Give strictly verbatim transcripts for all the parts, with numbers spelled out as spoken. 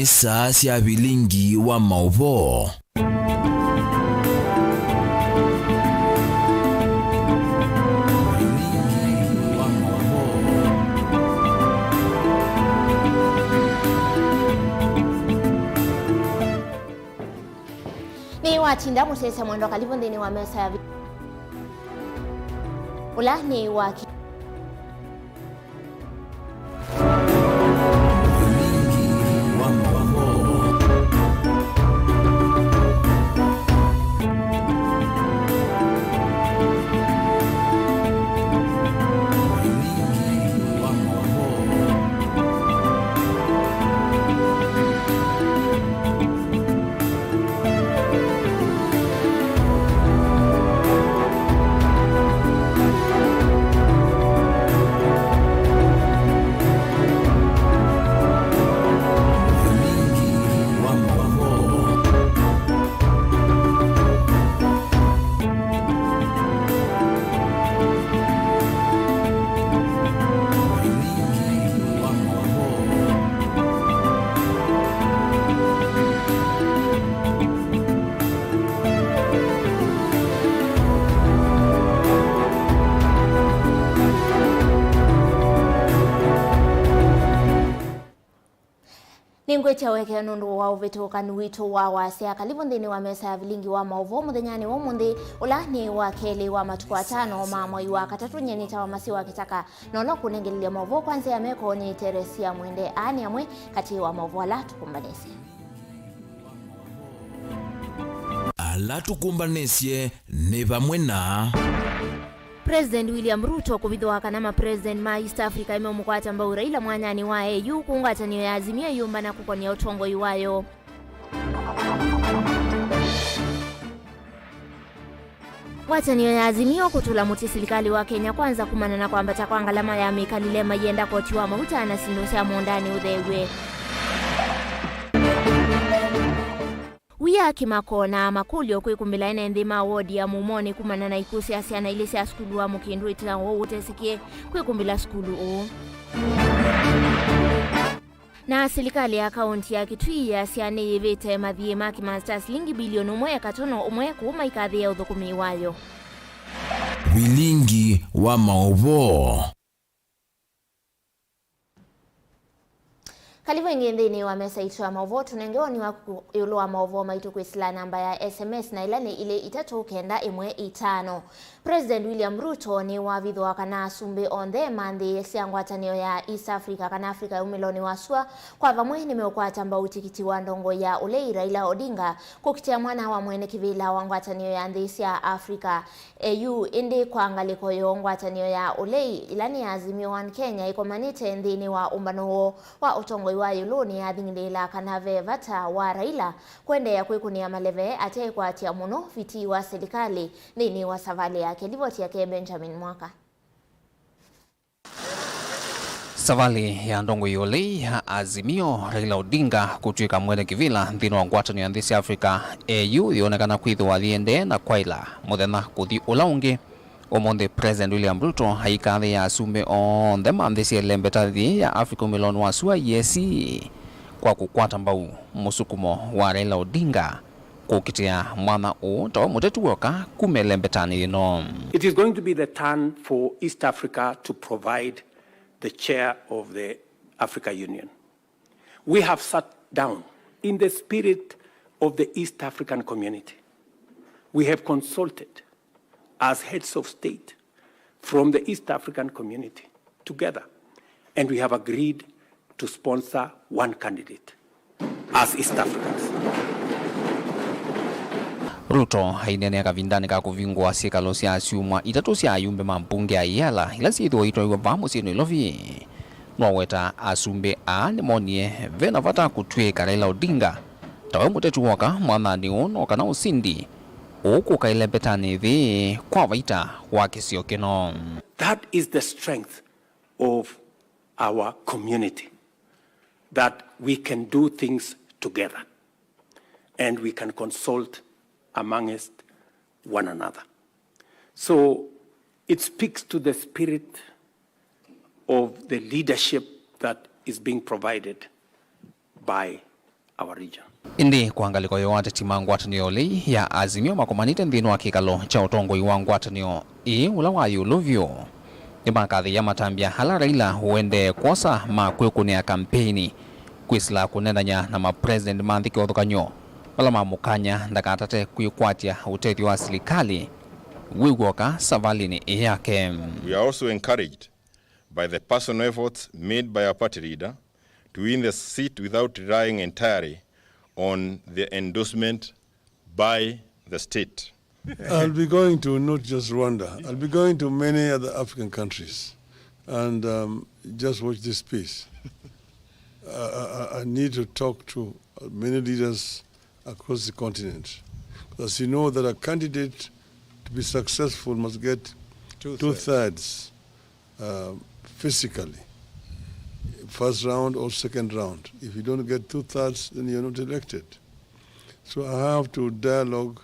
Saa sya vilingi wa maũvoo. Nĩ watinda mũsyaĩĩsya mwendwa, kalivũ nthĩnĩ wa mesa ya vi-, ũla nĩ waki. Nĩngwĩtya ũekeo nũndũ wa ũvĩtũkanu witũ wa wasya. Kalivũ nthĩnĩ wa mesa ya vilingi wa maũvoo mũthenyanĩ wa ũmũnthĩ, ũla nĩ wa kelĩ wa matukũ atano ma mwai wa katatũ. Nyie nĩtawa Masi wa Kĩtaka, na ũla ũkũnengelelya maũvoo kwa nzĩa ya meko nĩ Teresia Mwende. Aa nĩ amwe katĩ wa maũvoo ala tũkũmbanĩsye. Ala tũkũmbanĩsye nĩ vamwe na. President William Ruto kũvithũa kana ma president ma East Africa meũmũkwata mbau Raila mwanyanĩ wa A U kũu ngwatanĩo ya Azimio ĩyũmbana kũkonia ũtongoi wayo. Ngwatanĩo ya Azimio kũtũla mũtĩ silikalĩ wa Kenya Kwanza kumana na kwambata kwa ngalama ya mĩkalĩle mayenda koti wa mauta na syĩndũ sya mũũndanĩ ũtheew'e. Wia, kĩmako na makũlyo kwĩkumbĩla ene nthĩ ma wodi ya Mumonĩ kumana na ikw'ũ sya syana ilĩ sya sukulu wa Mũkĩndũ ĩtina wa ũtesĩkĩe kwĩkumbĩla sukulu ũũ. Na silikalĩ ya kaũnti ya Kitui yasya nĩyĩvĩte mathiĩ ma kĩmasitasi silingi bilioni ũmwe katono ũmwe kũu maikathĩĩa ũthũkũmi wayo. Vilingi wa maũvoo. Kalivũ ĩngĩ nthĩnĩ wa mesa itũ ya maũvoo, tũnenge woni waku ĩũlũ wa maũvoo maitũ kwĩsĩla namba ya S M S na ĩla nĩ ilĩ itatũ kenda ĩmwe itano. President William Ruto nĩwavithũa kana asumbĩ onthe ma nthĩ sya ngwatanĩo ya East Africa kana Africa ya umĩlonĩ wa sua kwa vamwe nĩmeũkwata mbau tikiti wa ndongoi ya ũlei Raila Odinga kũkitĩa mwana wa mwene kĩvĩla wa ngwatanĩo ya nthĩ sya Africa, A U, ĩndĩ kwa ngalĩko yoo ngwatanĩo ya ũlei ĩla nĩ ya Azimio One Kenya ĩkomanĩte nthĩnĩ wa ũmbano woo wa ũtongoi wa ĩũlũ nĩyathing'ĩlĩĩla kana ve vata wa Raila kũendeea kwĩkũnĩa maleve atekwatya mũno vitii wa silikalĩ nthĩnĩ wa savalĩ yake. Livoti yake Benjamin Mwaka. Savalĩ ya ndongoi ũlei ya Azimio, Raila Odinga, kũtw'ĩka mwene kĩvĩla nthĩnĩ wa ngwatanĩo ya nthĩ sya Africa, A U, yonekana kwĩthĩwa yĩendee na kwaĩla mũthenya kũthi ũla ũngĩ. Ũmũnthĩ, President William Ruto aikathĩĩa asumbĩ onthe ma nthĩ sya ĩlembeta yĩĩ ya Africa umĩlonĩ wa sua, E A C, kwa kũkwata mbau mũsukumo wa Raila Odinga kũkitĩa mwana ũũ tawe mũteti w'oka kuma ĩlembetanĩ yĩno. It is going to be the turn for East Africa to provide the chair of the Africa Union. We have sat down in the spirit of the East African community. We have consulted as heads of state from the East African community together, and we have agreed to sponsor one candidate as East Africans. Ruto aineenea kavindanĩ ka kũvingũa syĩkalo sya syumwa itatũ sya ayumbe ma mbunge ya Iala ila syĩthĩwa itwaiwe vaa mũsyĩ Nairobi. Noweta asumbĩ aa nĩmonie vena vata kũtw'ĩka Raila Odinga tawe mũteti w'oka mwathanĩ ũũ, no kana ũsindi ũkũka ĩlembetanĩ yĩĩ kwa vaita wa kĩsio kĩno. That is the strength of our community, that we can do things together and we can consult amongst one another. So it speaks to the spirit of the leadership that is being provided by our region. Ĩndĩ kwa ngalĩko yoo, ateti ma ngwatanĩo ĩlĩ ya Azimio makomanĩte nthĩnĩ wa kĩkalo kya ũtongoi wa ngwatanĩo ĩĩ ũla wa ĩũlũ vyũ, nĩmakathĩĩa matambya ala Raila ũendee kwosa ma kwĩkũnĩa kampeini kwĩsĩla kũneenany'a na ma president ma nthĩ kĩvathũkany'o vala mamũkany'a ndakatate kwĩkwatya ũtethyo wa silikalĩ wĩ w'oka savalĩnĩ ĩĩ yake. We are also encouraged by the personal efforts made by our party leader to win the seat without relying entirely on the endorsement by the state. I'll be going to not just Rwanda, I'll be going to many other African countries, and, um, just watch this space. I, I, I need to talk to many leaders across the continent. Because you know that a candidate, to be successful, must get two-thirds. Two-thirds, uh, physically, first round or second round. If you don't get two-thirds, then you're not elected. So I have to dialogue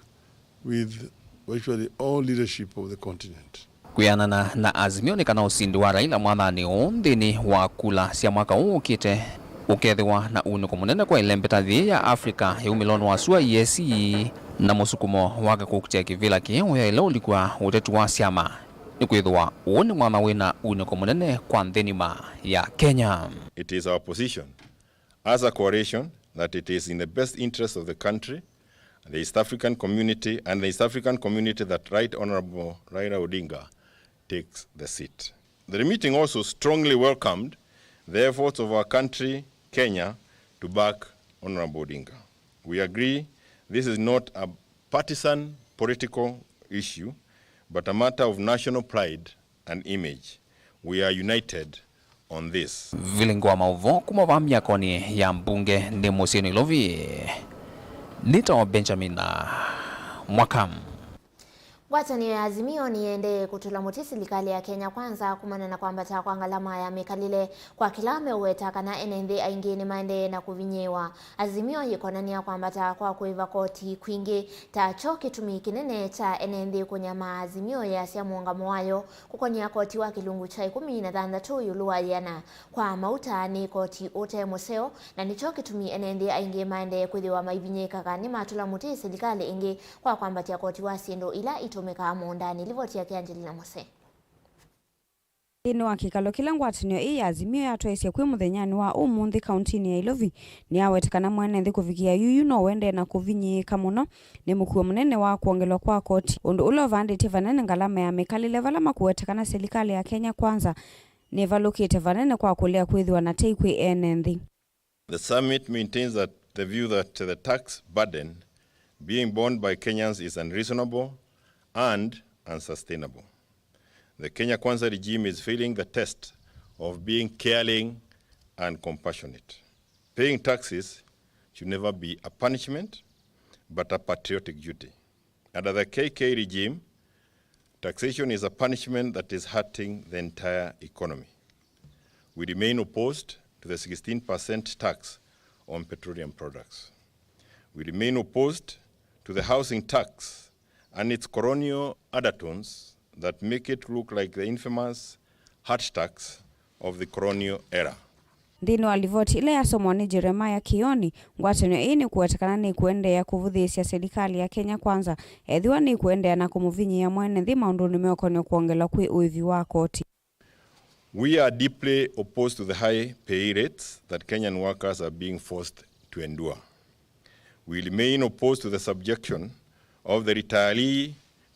with virtually all leadership of the continent. Kwĩanana na Azimio, nĩ kana ũsindi wa Raila mwathanĩ ũũ nthĩnĩ wa kula sya mwaka ũũ ũkĩte ũkethĩwa na unĩko mũnene kwa ĩlembeta yĩĩ ya Africa ya umĩlonĩ wa sua, E A C, na mũsukumo wake kũkitĩa kĩvĩla kĩĩ ũyaĩle ũlikwa ũteti wa syama, nĩkwĩthĩwa ũũ nĩ mwanya wĩna unĩko mũnene kwa nthĩ ngima ya Kenya. It is our position as a coalition that it is in the best interest of the country, the East African community, and the East African community that Right Honorable Raila Odinga takes the seat. The meeting also strongly welcomed the efforts of our country, Kenya, to back Honorable Odinga. We agree this is not a partisan political issue, but a matter of national pride and image. We are united on this. Vilingi wa maũvoo kuma vaa myakonĩ ya mbunge nĩ mũsyĩ Nairobi. Nĩtawa Benjamin Mwaka. Ngwatanĩo ya Azimio nĩyendee kũtũla mũtĩ silikalĩ ya Kenya Kwanza kumana na kwambata kwa ngalama ya mĩkalĩle, kwa kĩla meũweta kana ene nthĩ aingĩ nĩmaendee na kũvinyĩĩwa. Azimio yĩkonany'a kwambata kwa kũĩva koti kwingĩ ta kyo kĩtumi kĩnene kya ene nthĩ kũnyamaa. Azimio yĩasya mũũngamo wayo kũkonĩa koti wa kĩlungu kya ĩkũmi na thanthatũ ĩũlũ wa yĩana kwa mauta nĩ koti ũte mũseo, na nĩkyo kĩtumi ene nthĩ aingĩ maendee kwĩthĩwa maivinyĩĩkaga nĩmatũla mũtĩ silikalĩ ĩngĩ kwa kwambatya koti wa syĩndũ ila itũmĩkaa mũũndanĩ. Livoti yake Angelina Mose. Nthĩnĩ wa kĩkalo kĩla ngwatanĩo ĩĩ ya Azimio yatwaĩsye kwĩ mũthenyanĩ wa ũmũnthĩ kauntinĩ ya Ilovi, nĩyaweta kana mwene nthĩ kũvikĩa yuyu no ũendee na kũvinyĩĩka mũno nĩ mũkuo mũnene wa kwongelwa kwa koti, ũndũ ũla ũvandĩtye vanene ngalama ya mĩkalĩle, vala makũweta kana silikalĩ ya Kenya Kwanza nĩvalũkĩte vanene kwa kũlea kwĩthĩwa na tei kwĩ ene nthĩ. The summit maintains that the view that the tax burden being borne by Kenyans is unreasonable and unsustainable. The Kenya Kwanza regime is failing the test of being caring and compassionate. Paying taxes should never be a punishment, but a patriotic duty. Under the K K regime, taxation is a punishment that is hurting the entire economy. We remain opposed to the sixteen percent tax on petroleum products. We remain opposed to the housing tax and its colonial undertones that make it look like the infamous hut tax of the colonial era. Nthĩnĩ wa livoti ĩla yasomwa nĩ Jeremiah Kioni, ngwatanĩo ĩĩ nĩkũweta kana nĩkũendeea kũvũthĩĩsya silikalĩ ya Kenya Kwanza ethĩwa nĩkũendeea na kũmũvinyĩĩa mwene nthĩ maũndũnĩ meũkonĩa kwongelwa kwĩ ũĩvi wa koti. We are deeply opposed to the high pay rates that Kenyan workers are being forced to endure. We remain opposed to the subjection of the retiree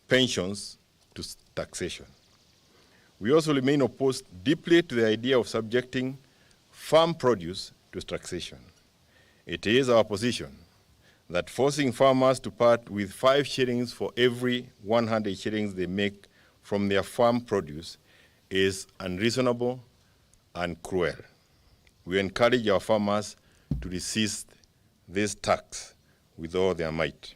pensions to s-, taxation. We also remain opposed deeply to the idea of subjecting farm produce to taxation. It is our position that forcing farmers to part with five shillings for every one hundred shillings they make from their farm produce is unreasonable and cruel. We encourage our farmers to resist this tax with all their might.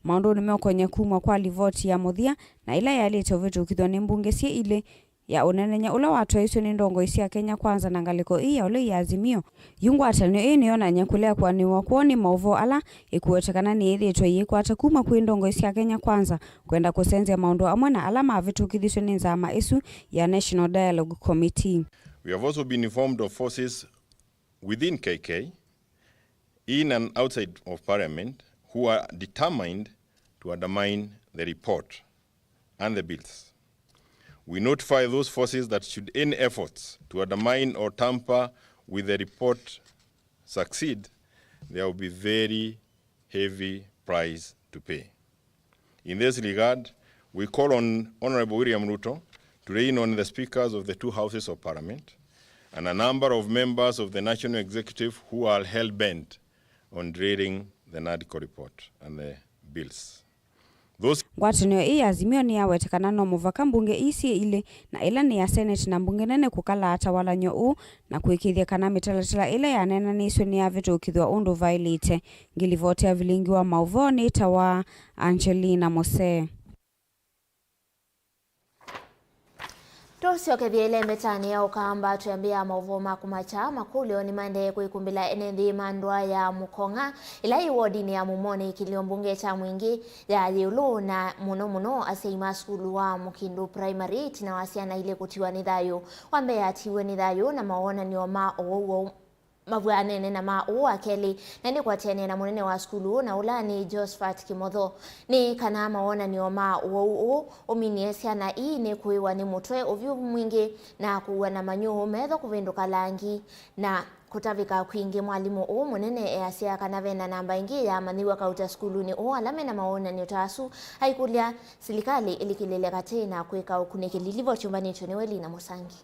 Maũndũnĩ meũkonĩa kumw'a kwa livoti ya mũthya na ĩla yaĩlĩte ũvĩtũkĩthw'a nĩ mbunge syĩ ilĩ ya ũnenenya ũla watwaĩsw'e nĩ ndongoi sya Kenya Kwanza na ngalĩko ĩĩ ya ũlei ya Azimio, yu ngwatanĩo ĩĩ nĩyonany'a kũlea kũanĩw'a kwoo nĩ maũvoo ala ĩkũweta kana nĩyĩthĩĩtwe ĩyĩkwata kuma kwĩ ndongoi sya Kenya Kwanza kwenda kũsenzya maũndũ amwe na ala mavĩtũkĩthisw'e nĩ nzama ĩsu ya National Dialogue Committee. We have also been informed of forces within K K in and outside of Parliament, who are determined to undermine the report and the bills. We notify those forces that should any efforts to undermine or tamper with the report succeed, there will be very heavy price to pay. In this regard, we call on Honorable William Ruto to rein on the speakers of the two houses of Parliament and a number of members of the National Executive who are hell-bent on derailing the NADCO report and the bills. Those Ngwatanĩo ĩĩ ya Azimio nĩyaweta kana no mũvaka mbunge ii syĩ ilĩ, na ĩla nĩ ya Senate na mbunge nene, kũkala atawalany'o ũũ na kũĩkĩĩthya kana mĩtalatala ĩla yaneenanĩisw'e nĩyavĩtũkĩthw'a ũndũ vaĩlĩte. Ngilivoti ya vilingi wa maũvoo nĩtawa Angelina Mose. Tũsyokethye ĩlembetanĩ ya ũkamba, twĩambĩa maũvoo ma kũmakya. Makũlyo nĩmaendee kwĩkumbĩla ene nthĩ ma ndũa ya Mũkong'a, ĩla yĩ wodinĩ ya Mũmonĩ, kĩlĩo mbunge kya Mwingĩ ya ĩũlũ, na mũno mũno asyai ma sukulu wa Mũkĩndũ Primary, ĩtina wa syana ilĩ kũtiwa nĩ thayũ. Wa mbee atiiwe nĩ thayũ na mawonany'o ma ũwau mavw'anene na ma ũũ wa kelĩ, na nĩkwatene na mũnene wa sukulu ũũ, na ũla nĩ Josphat Kĩmotho, nĩ kana mawonany'o ma ũwau ũũ ũminie syana ii nĩ kũĩwa nĩ mũtwe, ũvyũ mwingĩ, na kũua na manyũũ, metho kũvĩndũka langi, na kũtavĩka kwingĩ. Mwalimũ ũũ mũnene easya kana ve na namba ĩngĩ ya amanyĩw'a kauta sukulunĩ ũũ ala me na mawonany'o ta asu, aikũlya silikalĩ ĩlikĩlĩle katĩ na kwĩka ũkunĩkĩli. Livoti yũmbanĩtw'e nĩ Welina Mũsangi.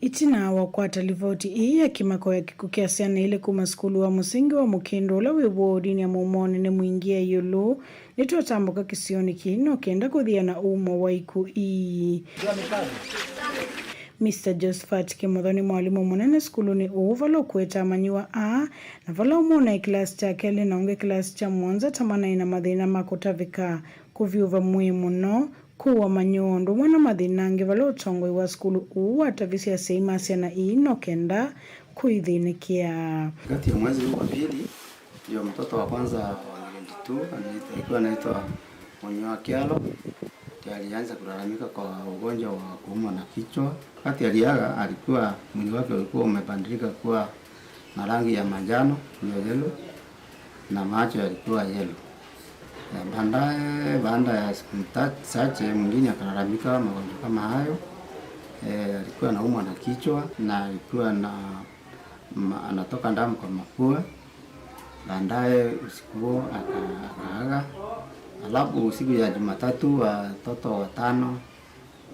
Ĩtina wa kũkwata livoti ĩĩ ya kĩmako ya kĩkw'ũ kya syana ilĩ kuma sukulu wa mũsingi wa Mũkĩndũ ũla wĩ wodinĩ ya Mũmonĩ nĩ Mwingĩ ya ĩũlũ, nĩtwatambũka kĩsionĩ kĩĩ no kenda kũthiana umo wa ikw'ũ ii. Mister Josephat Kĩmotho nĩ mwalimũ mũnene sukulunĩ ũũ vala ũkwete amanyĩw'a aa, na vala ũmwe ũnaĩ kĩlasi kya kelĩ na ũngĩ kĩlasi kya mũonza ta manaĩ na mathĩna ma kũtavĩka, kũvyũva mwĩĩ mũno, kũua manyũũ, ũndũ ũmwe na mathĩna angĩ vala ũtongoi wa sukulu ũũ watavisye asyai ma syana ii no kenda kũithĩnĩkĩa. Kati ya mwezi huu wa pili, ndio mtoto wa kwanza wa grade two anaitwa, alikuwa anaitwa Munywa Kialo, ndio alianza kulalamika kwa ugonjwa wa kuumwa na kichwa. Wakati aliaga, alikuwa, mwili wake ulikuwa umebadilika kuwa na rangi ya manjano, hiyo yellow, na macho yalikuwa yellow. Eh, baadaye, baada ya siku mta-, chache, mwingine akalalamika magonjwa kama hayo. Eh, alikuwa anaumwa na kichwa na alikuwa na ma-, anatoka damu kwa mapua. Baadaye usiku huo aka-, akaaga. Alafu siku ya Jumatatu watoto watano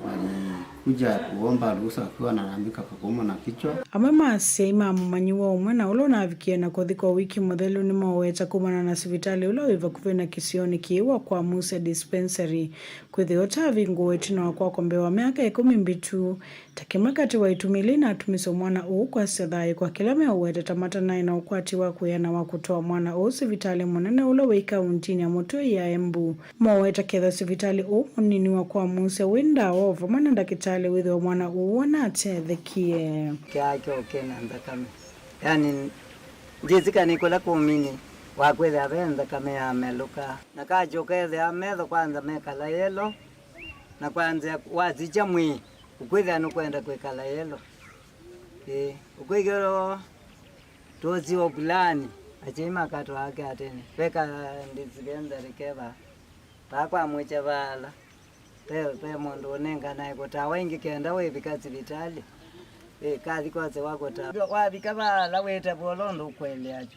walikuja kuomba ruhusa wakiwa wanalalamika kwa kuumwa na kichwa. Amwe ma asyai ma mũmanyĩw'a ũmwe na ũla ũnavikie na kũthikwa wiki mũthelu nĩmoweta kumana na sivitalĩ ũla wĩ vakuvĩ na kĩsionĩ kĩĩ wa Kwa Musa Dispensary, kwĩthĩwa ũtavingũwe ĩtina wa kwakwa mbee wa myaka ĩkũmi mbitu. Ta kĩmwe katĩ wa itumi ila inatumisye mwana ũũ kwasya thayũ kwa kĩla meũweta ta matanaĩ na ũkwati wa kwĩana wa kũtwaa mwana ũũ sivitalĩ mũnene ũla wĩ kauntinĩ ya Mũtwei ya Embu, moweta kethwa sivitalĩ ũũ mũnini wa Kwa Musa wĩ ndawa o vamwe na ndakĩtalĩ wĩthĩwa mwana ũũ anatethekie. Kĩaa kyoo kĩna nthakame. Yani, ndyĩsĩ kana nĩ kũla kũmini wakwĩthĩa ve nthakame yamelũka. Na kacho kethĩa metho kwanza mekala yelo, na kwanza wasikya mwĩĩ, ũkwĩthĩa nũkwenda kwĩkala yelo. Ĩĩ, ũkwĩkĩlwa twosi o vulani, asyai makatwaa ake atene. Veka dispensary keva. Vaa kwa mwĩkya vaala. Ve, ve mũndũ ũnenganae kũtawa ĩngĩ kenda wĩvika sivitalĩ. Ĩĩ, kathi kwasya wa kũtawa. Wavika vaala wĩtavwa ũla ũndũ ũkũeleasya.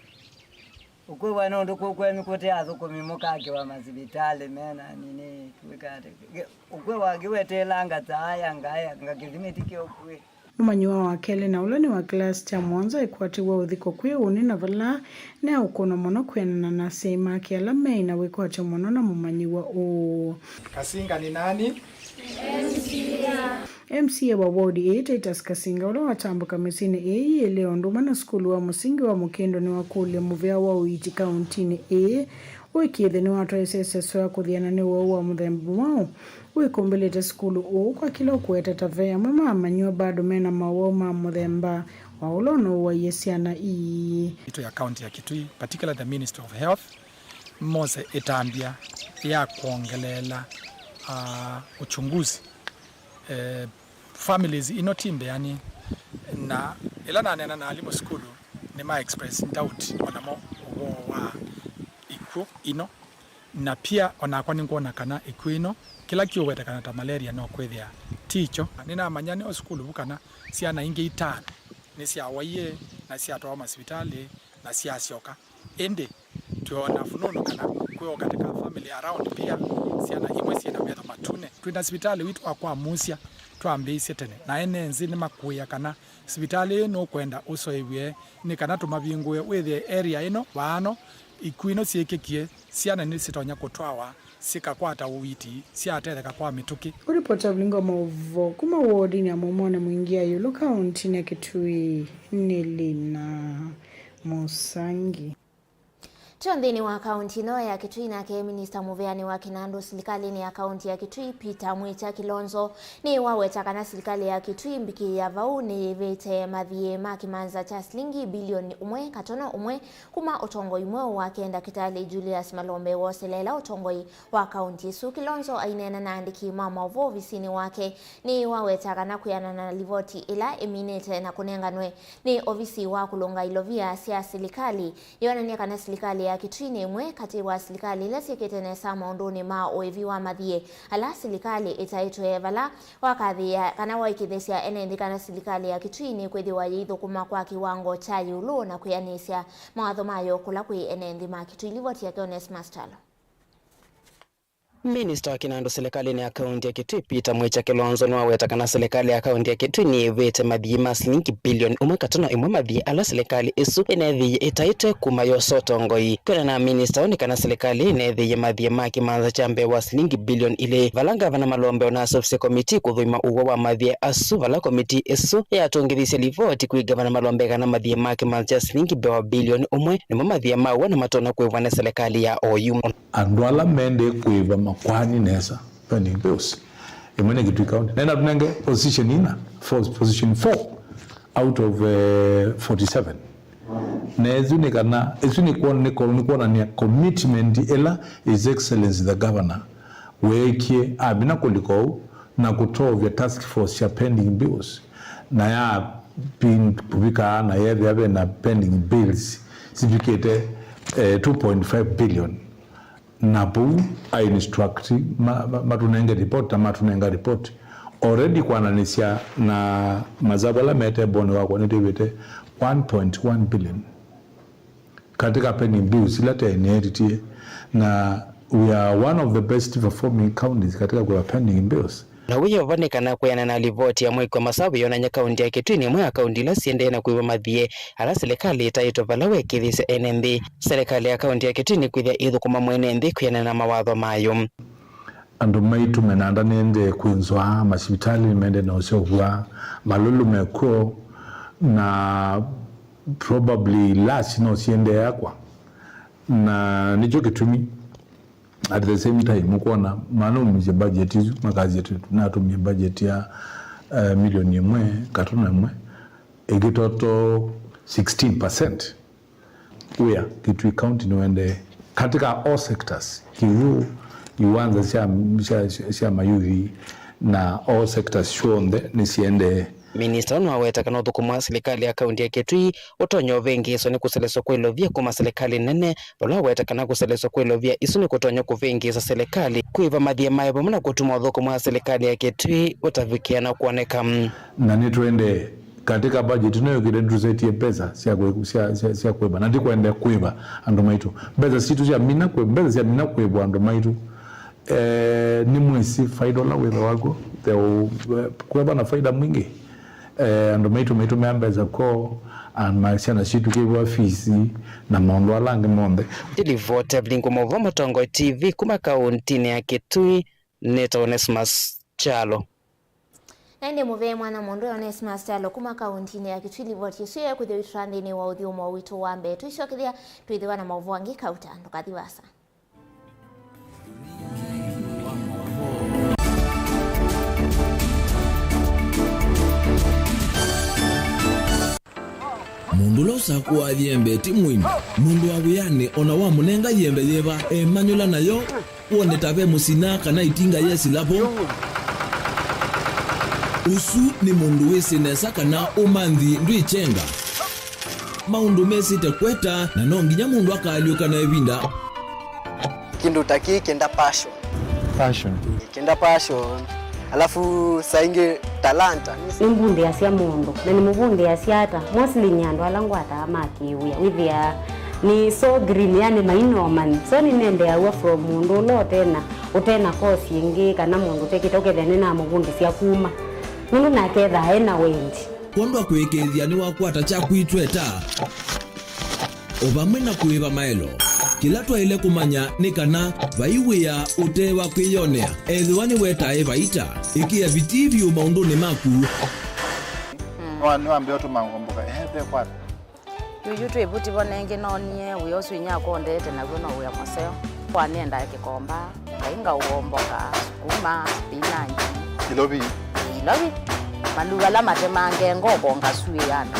Ũkwĩwa nũndũ kũu kwenyu kũte athũkũmi mũkakĩwa masivitalĩ mena nini, twĩka atĩ. Ũkwĩwa angĩ weteelanga saa ya ngaya, nga kĩthimi ti kĩũkwĩ. Mũmanyĩw'a wa kelĩ na ũla nĩ wa kĩlasi kya mũonza ĩkwatĩw'a ũthiko kwĩ ũnĩ na vala nĩaũkũnwa mũno kwĩanana na asyai make ala meĩ na wĩkwatyo mũno na mũmanyĩw'a ũũ. Kasinga ni nani? M C A wa wodi ĩĩ, Titus Kasinga, ũla watambũka mĩsyĩnĩ ĩĩ yĩlĩ o ũndũ ũmwe na sukulu wa mũsingi wa Mũkĩndũ, nĩwakũlya mũvĩa wa ũiiti kauntinĩ ĩĩ ũĩkĩĩthye nĩwatwaĩsye ĩseso ya kũthiana nĩ ũwau wa mũthemba mwaũ wĩkũmbĩlĩte sukulu ũũ kwa kĩla ũkũweta ta ve amwe ma amanyĩw'a bado mena mawau ma mũthemba wa ũla ũnauaie syana ii. Itũ ya county ya Kitui, particularly the Ministry of Health, mose ĩtambya ya kwongeleela, ah, uchunguzi, eh, families ino ti mbeani, na ĩla naneena na alimũ sukulu, Nĩma express doubt onamo ũvoo wa ĩkw'ũ ĩno, na pia onakwa nĩngwona kana ĩkw'ũ ĩno kĩla kĩũwetekana ta malaria no kwĩthĩa tikyo. Nĩnamanya nĩ o sukulu vu kana syana ingĩ itano nĩsyawaie na syatwawa masivitalĩ na syasyoka. Ĩndĩ twĩona fununu kana kwĩ o katika family around pia syana imwe syĩna metho matune. Twĩna sivitalĩ witũ wa kwa Musia twambĩĩisye tene, na ene nthĩ nĩmakũĩa kana sivitalĩ ĩĩ nũkwenda ũsoĩw'e nĩ kana tũmavingũe wĩthĩe area ĩno vaano ikw'ũ ino syĩkĩkie, syana nĩsitonya kũtwawa sikakwata ũiiti, syatetheka kwa mĩtũkĩ. Ũripota ũvingwa maũvoo kuma wodinĩ ya Mũmone Mwingĩ ya ĩũlũ kauntinĩ ya Kitui nĩ Lina Mũsangi. Tyo nthĩnĩ wa kaunti ĩno ya Kitui, nake minista mũveani wa kĩnandũ silikalĩnĩ ya kaunti ya Kitui, Peter Mwĩkya Kilonzo, nĩwaweta kana silikalĩ ya Kitui mbikĩ ya vau nĩyĩvĩte mathiĩ ma kĩmanza kya silingi bilioni ũmwe katono ũmwe kuma ũtongoi mweũ wake Ndakĩtalĩ Julius Malombe woselela ũtongoi wa kaunti ĩsu. Kilonzo aineena na andĩki ma maũvoo ovisinĩ wake nĩwaweta kana kwĩanana na livoti ĩla ĩminĩte na kũnenganwe nĩ ovisi wa kũlũnga ilovia sya silikalĩ, yonany'a kana silikalĩ ya Kitui nĩ ĩmwe katĩ wa silikalĩ ila syĩkĩte nesa maũndũnĩ ma ũĩvi wa mathiĩ ala silikalĩ ĩtaĩtwe, vala wakathĩĩa kana waĩkĩĩthya ene nthĩ kana silikalĩ ya Kitui nĩkwĩthĩwa yĩithũkũma kwa kĩwango kya ĩũlũ na kwĩanĩsya mawatho mayo kũla kwĩ ene nthĩ ma Kitui. Livoti yake Onesmus Kyalo. Minista wa kĩnandũ silikalĩnĩ ya kaunti ya Kitui, Peter Mwĩkya Kilonzo, nĩwaweta kana silikalĩ ya kaunti ya Kitui nĩyĩvĩte mathiĩ ma silingi bilioni ũmwe katono ĩmwe, mathiĩ ala silikalĩ ĩsu ĩneethĩie ĩtaĩte kuma yosa ũtongoi. Kwĩanana na minista ũũ, nĩ kana silikalĩ ĩneethĩie mathiĩ ma kĩmanza kya mbee wa silingi bilioni ilĩ, vala ngavana Malombe ũnasũvisye komitii kũthũima ũw'o wa mathiĩ asu, vala komitii ĩsu yatũngĩthisye livoti kwĩ ngavana Malombe kana mathiĩ ma kĩmanza kya silingi mbee wa bilioni ũmwe nĩmo mathiĩ ma w'o na matonya kũĩvwa nĩ silikalĩ ya oyu. Andũ ala mendee kũĩva makoani nesa, pending bills, ĩmwe nĩ Kitui County. Nenda tũnenge position ina, for, position four out of, eh, forty-seven. Na ĩsu nĩ kana, ĩsu nĩ kwon-, nĩ kwon-, nĩ kwonania commitment ĩla His Excellency the Governor weekie amina kũlika ũu na kũtoovya task force sya pending bills, na ya pin-, kũvika na yethĩa ve na pending bills sivikĩte, eh, two point five billion. Na vau a instruct ma, ma, matũnenge report, na matũnenga report already kwananĩsya na masavu ala mete mbonĩ wakwa nĩtwĩvĩte one point one billion katika pending bills ila tene nĩetitie, na we are one of the best performing counties katika kũĩva pending bills. Na wĩyova nĩ kana kwĩanana na livoti ya mwĩki wa masavu yonany'a kaunti ya Kitui nĩ ĩmwe ya kaunti ila siendee na kũĩva mathiĩ ala silikalĩ ĩtaĩtwe vala wekĩthĩsya ene nthĩ. Silikalĩ ya kaunti ya Kitui nĩkwĩthĩa ĩithũkũma mwene nthĩ kwĩanana na mawatho mayo. Andũ maitũ menanda nĩendee kwĩnzwa, masivitalĩ nĩmendee na ũseũvw'a, malũlũ mekw'o, na probably lasi no siendee akwa, na nĩkyo kĩtumi at the same time ũkwona manaumisye budget isu makasya tũnatũmie budget ya, eh, milioni ĩmwe katono ĩmwe ĩkĩtoto sixteen percent. Wĩa Kitui County nĩwendee katika all sectors, kĩw'ũ, iwanza sya, sya, sya, sya mayuthi na all sectors syonthe nĩsiendee. Minista ũũ nĩwaweta kana ũthũkũmi wa silikalĩ ya kaunti ya Kitui ũtonya ũvĩngĩĩswa nĩ kũseleswa kwa ilovia kuma silikalĩ nene, vala waweta kana kũseleswa kwa ilovia isu nĩkũtonya kũvĩngĩĩsa silikalĩ kũĩva mathiĩ mayo vamwe na kũtuma ũthũkũmi wa silikalĩ ya Kitui ũtavikĩa na kwoneka. Na nĩtwendee katika budget ĩno yũkĩte nĩtũsetie mbesa sya kwĩ-, sya, sya, sya kwĩva, na ndikwenda kwĩva andũ maitũ mbesa sitũ sya mina kwĩ-, mbesa sya mina kwĩvwa andũ maitũ. Eh, nĩ mwĩsĩ faida ũla wĩthĩwa kw'o, the, eh, kwĩva na faida mwingĩ. Eh, andũ maitũ maitũmĩa mbesa kw'o, and ma syana sitũ kĩvwa fees na maũndũ ala angĩ monthe. Ndilivoti Evelyn Kumovo, Mũtongoi T V, kuma kauntinĩ ya Kitui, nĩtawa Onesmus Kyalo. Na ĩndĩ mũvea mwana mũndũ Onesmus Kyalo kuma kauntinĩ ya Kitui, livoti ĩsu yekwĩthĩwa ĩtũtwaa nthĩnĩ wa ũthyũmũo witũ wa mbee. Tũisyokethya twĩthĩwa na maũvoo angĩ kauta, ndũkathi vaasa. Mũndũ ũla ũsakũaa yembe ti mũimi. Mũndũ wa wĩanĩ o na wamũnenga yembe yĩva, emanyũla nayo, wone ta ve mũsina kana ĩtinga yesila vo. Ũsu nĩ mũndũ wĩsĩ nesa kana ũmanthi ndwĩ kyenga. Maũndũ mesĩte kweta, na no nginya mũndũ akaalyũka na ĩvinda. Kĩndũ ta kĩĩ kĩenda passion. Passion. Kĩenda passion. Alafu saa ingĩ talanta. Nĩmbundĩasya mũndũ, na nĩmũvundĩasya ata? Mostly nĩ andũ ala ngwataa ma kĩwĩa. Wĩthĩaa nĩ so green, yani mainomani. So nĩnendeeaw'a from mũndũ ũla ũtena, ũtena course ĩngĩ, kana mũndũ ũtekĩte, ũkethĩa nĩnamũvundĩsya kuma. Nũndũ nake ethaa ena wendi. Kwondũ wa kũĩkĩĩthya nĩwakwata kyaku itweta, o vamwe na kũĩva maelo. Kĩla twaĩle kũmanya nĩ kana vai wĩa ũte wa kwĩyonea, ethĩwa nĩwetae vaita, ĩkĩa vitii vyũ maũndũnĩ maku. Nĩwa-, nĩwambĩĩa ũtũma ngomboka, ehe, ve kwata. Yuyu twĩ vuti vo nengĩ noonie wĩa ũsu inyakwa ũndeete naw'o no wĩa mũseo. Kwa nĩendaa kĩkomba, ngai ngaũomboka, sukuma, spinach. Ilovi. Ilovi. Maluu ala matemange ngoko ngasuĩana.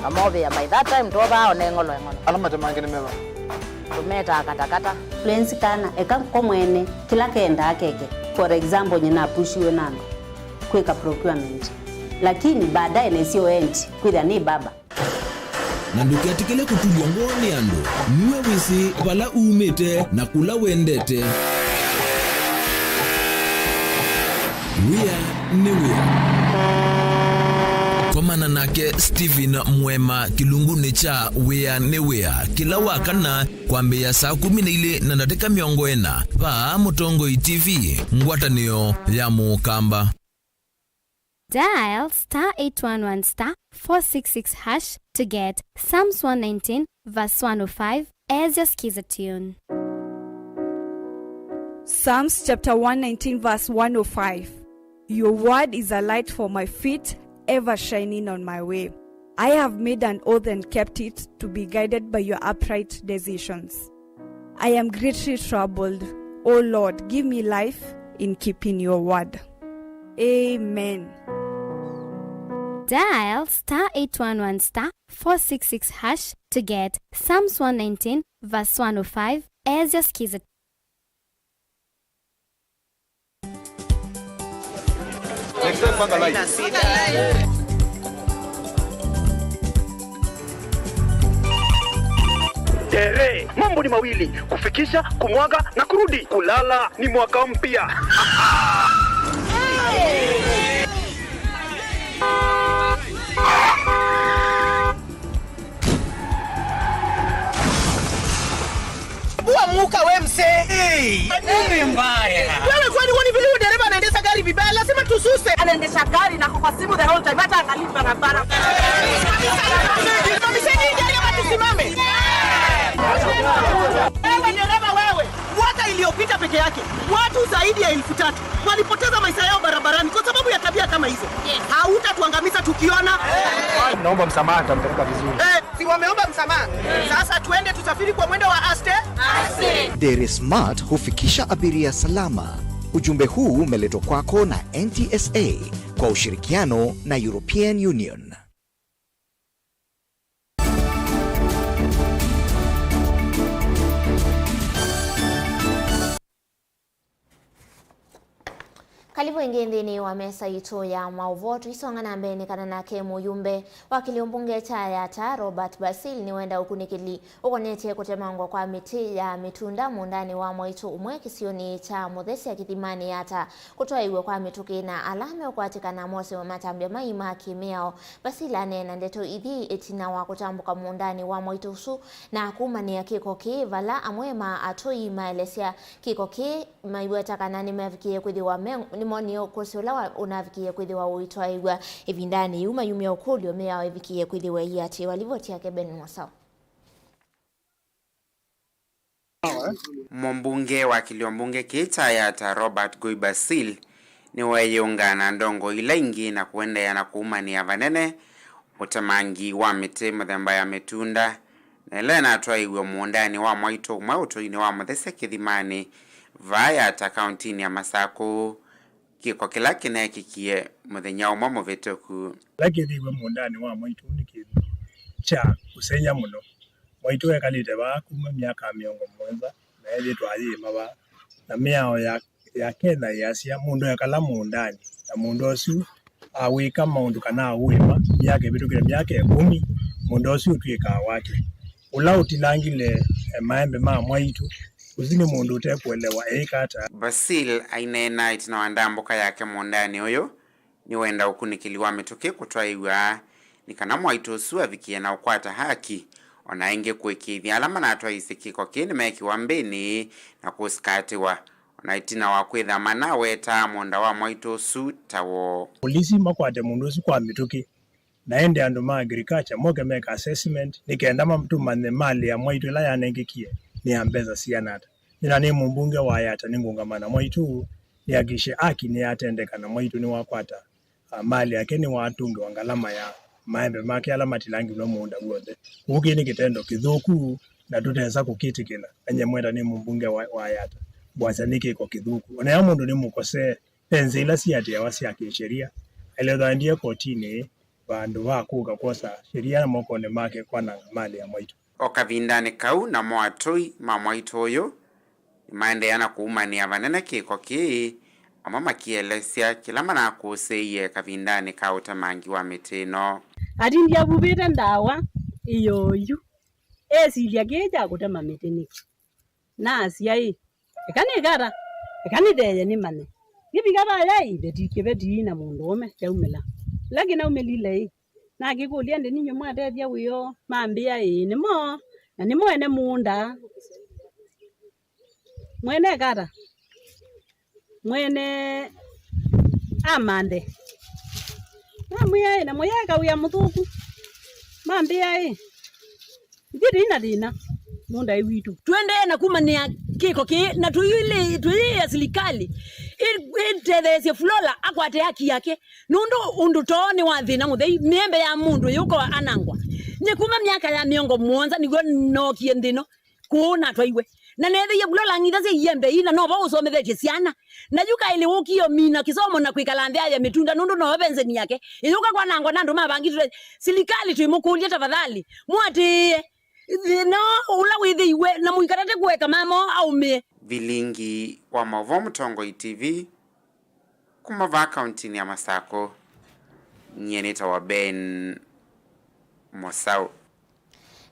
Ngamovĩa by that time twovaa one ng'olo eng'olo. Ala matemange nĩ meva? Tũmetaa katakata. Lwenzi kana, eka ko mwene, kĩla kendaa keke. For example, nyina apushiwe na andũ kwĩka procurement. Lakini baadaye nesio endi, kwĩthĩa nĩ baba. Na ndũketĩkĩle kũtulw'a ngoo nĩ andũ. Nue wĩsĩ vala umĩte na kũla wendete. Wĩa nĩ wĩa. Komana nake Stephen Mwema kĩlungunĩ kya Wĩa nĩ Wĩa kĩla wa kana kwambĩĩa saa kũmi na ilĩ na ndatĩka mĩongo ĩna vaa Mũtongoi T V, ngwatanĩo ya Mũkamba. Dial star eight one one star four six six hash to get Psalms one nineteen verse one oh five as your skiza tune. Psalms chapter one nineteen verse one oh five. Your word is a light for my feet, ever shining on my way. I have made an oath and kept it, to be guided by your upright decisions. I am greatly troubled. O Lord, give me life in keeping your word. Amen. Dial star eight one one star four six six hash to get Psalms one nineteen verse one oh five as your skiza. Tere, mambo ni mawili, kufikisha, kumwaga na kurudi. Kulala ni mwaka mpya. Bua muka we mse. Hey, nini mbaya? Wewe kwani huoni vile huyu dereva anaendesha gari vibaya? Lazima tususe. Anaendesha gari na kwa simu the whole time, hata angalii barabara. Simamisheni hii gari ama tusimame. Wewe dereva wewe, mwaka iliyopita peke yake watu zaidi ya elfu tatu walipoteza maisha yao barabarani kwa sababu ya tabia kama hizo. Hautatuangamiza tukiona. Naomba msamaha, nitampeleka vizuri. Eh, si wameomba msamaha? Sasa tuende tusafiri kwa mwendo wa aste. Dairy Smart hufikisha abiria salama. Ujumbe huu umeletwa kwako na N T S A kwa ushirikiano na European Union. Karibu ĩngĩ nthĩnĩ wa mesa itũ ya maũvoo. Tũisonga na mbee nĩ kana nake mũyumbe wa kĩlio mbunge kya Yatta, Robert Basil, nĩwenda ũkunĩkĩli ũkonetye kũtemangwa kwa mĩtĩ ya mĩtunda mũũndanĩ wa mwaitũ ũmwe kĩsionĩ kya Mũthesya Kĩthimanĩ Yatta kũtwaĩw'e kwa mĩtũkĩ na ala meũkwatĩkana mose matambya mai ma kĩmĩao. Basil aneena ndeto ithi ĩtina wa kũtambũka mũũndanĩ wa mwaitũ ũsu na kumanĩa kĩko kĩĩ, vala amwe ma atũi maelesya kĩko kĩĩ maiweta kana nĩmavikie kwĩthĩwa me, nĩmonie ũkũsĩ ũla wa, ũnavikie kwĩthĩwa ũitwaĩw'a ĩvindanĩ yĩu mayumya ũkũlyo mĩao ĩvikie kwĩthĩwa ĩiatĩĩwa. Livoti yake Ben Mwasao. Mũmbunge wa kĩlio mbunge kĩĩ kya Yatta, Robert Guy Basil, nĩweeyĩũngaa na ndongoi ila ingĩ na kũendeea na kũumanĩa vanene ũtemangi wa mĩtĩ mũthemba ya mĩtunda, na ĩla ĩnatwaĩiw'e mũũndanĩ wa mwaitũ ũmwe ũtũinĩ wa Mũthesya Kĩthimanĩ vaa Yatta kaũntinĩ ya Masakũ, kĩko kĩla kĩneekĩkie mũthenya ũmwe mũvĩtũku. Kĩla kĩthĩiwe mũũndanĩ wa mwaitũ nĩ kĩndũ kya kũsengy'a mũno. Mwaitũ ekalĩte vaa kuma myaka mĩongo mũonza, na ethĩĩtwe ayĩĩma vaa. Na mĩao ya, ya Kenya yĩasya, mũndũ ekala mũũndanĩ, na mũũnda ũsu awĩka maũndũ kana aũĩma myaka ĩvĩtũkĩte myaka ĩkũmi, mũũnda ũsu ũtw'ĩkaa wake. Ũla ũtilangile, eh, maembe ma mwaitũ, ũsu nĩ mũndũ ũtekũelewa eĩka ata. Basil aineena ĩtina wa ndambũka yake mũũndanĩ ũyũ, nĩwenda ũkunĩkĩli wa mĩtũkĩ kũtwaĩw'a nĩ kana mwaitũ ũsu avikĩe na ũkwata haki. O na ĩngĩ, kũĩkĩĩthya ala manatwaĩĩsye kĩko kĩĩ nĩmekiwa mbĩnĩ na kũsikatĩwa, o na ĩtina wa kwĩtha manawetaa mũũnda wa mwaitũ ũsu ta woo. Polisi makwate mũndũ ũsu kwa mĩtũkĩ, na ĩndĩ andũ ma agriculture moke meka assessment nĩ kenda matũmanye malĩ ya mwaitũ ĩla yanengĩkie nĩ ya mbesa siana ata. Nĩ na nĩ mũmbunge wa Yatta, nĩngũngama na mwaitũ nĩakikishe haki nĩyatendeka na mwaitũ nĩwakwata, ah, malĩ yake, nĩwatũngĩwa ngalama ya maembe make ala matilangilwe mũũnda w'onthe. Kũu kĩĩ nĩ kĩtendo kĩthũku na tũtesa kũkĩtĩkĩla. Na nyie mweta nĩ mũmbunge wa, wa Yatta, ngwasya nĩ kĩko kĩthũku. O na ethĩwa mũndũ nĩmũkosee, ve nzĩa ila siatĩawa sya kĩsheria. Ailethwa aendie kotinĩ vandũ va kũka kwosa sheria mokonĩ make kwananga malĩ ya mwaitũ. O kavindanĩ kau, namo atũi ma mwaitũ ũyũ nĩmaendeea na kũumanĩa vanene kĩko kĩĩ, amwe makĩelesya kĩla manakũsĩĩie kavindanĩ ka ũtemangi wa mĩtĩ ĩno. Atindie avuvĩte ndawa ĩyoo yu, esilya kĩĩ kya kũtema mĩtĩ nĩkĩ? Nasya-ĩ, eka nĩkata, eka nĩtheye nĩmanye. Ngĩvika vaya-ĩ, veti kĩveti na mũndũũme kyaumĩla. Ĩla kĩnaumĩlile-ĩ, nakĩkũlya, ĩndĩ ninyw'ĩ mwatethya wĩoo? Mambĩa, ĩĩ, nĩmo, na nĩmo ene mũũnda. Mwene kata, mwene amanthe. Namwĩa-ĩ, na mũyeka wĩa mũthũku. Mambĩa-ĩ, ithyĩ tũi na thĩna mũũndaĩ witũ. Tũendee na kumanĩa kĩko kĩĩ, na tũyĩlĩ-, tũyĩĩa silikalĩ ĩ-, ĩtetheesye Flora akwate haki yake, nũndũ ũndũ too nĩ wa thĩna mũthei, mĩembe ya mũndũ yũka anangwa. Nyie kuma myaka ya mĩongo mũonza nĩw'o nookie nthĩ ĩno. Kũũ natwaiwe. Na neethĩie Flora ang'itha sya iembe ii, na no vo ũsomethetye syana. Na yu kaĩlĩ ũkie ũmina kĩsomo na kwĩkala nthĩ ya mĩtunda, nũndũ no venzeni yake ĩyũka kwanangwa na andũ mavangĩtwe. Silikalĩ twĩmũkũlya, tafadhali, mũatĩĩe thĩna ũla wĩthĩiwe, na mũikatate kũeka mama aũmĩe. Vilingi wa maũvoo Mũtongoi T V, kuma vaa kauntinĩ ya Masakũ, nyie nĩtawa Ben Mosau.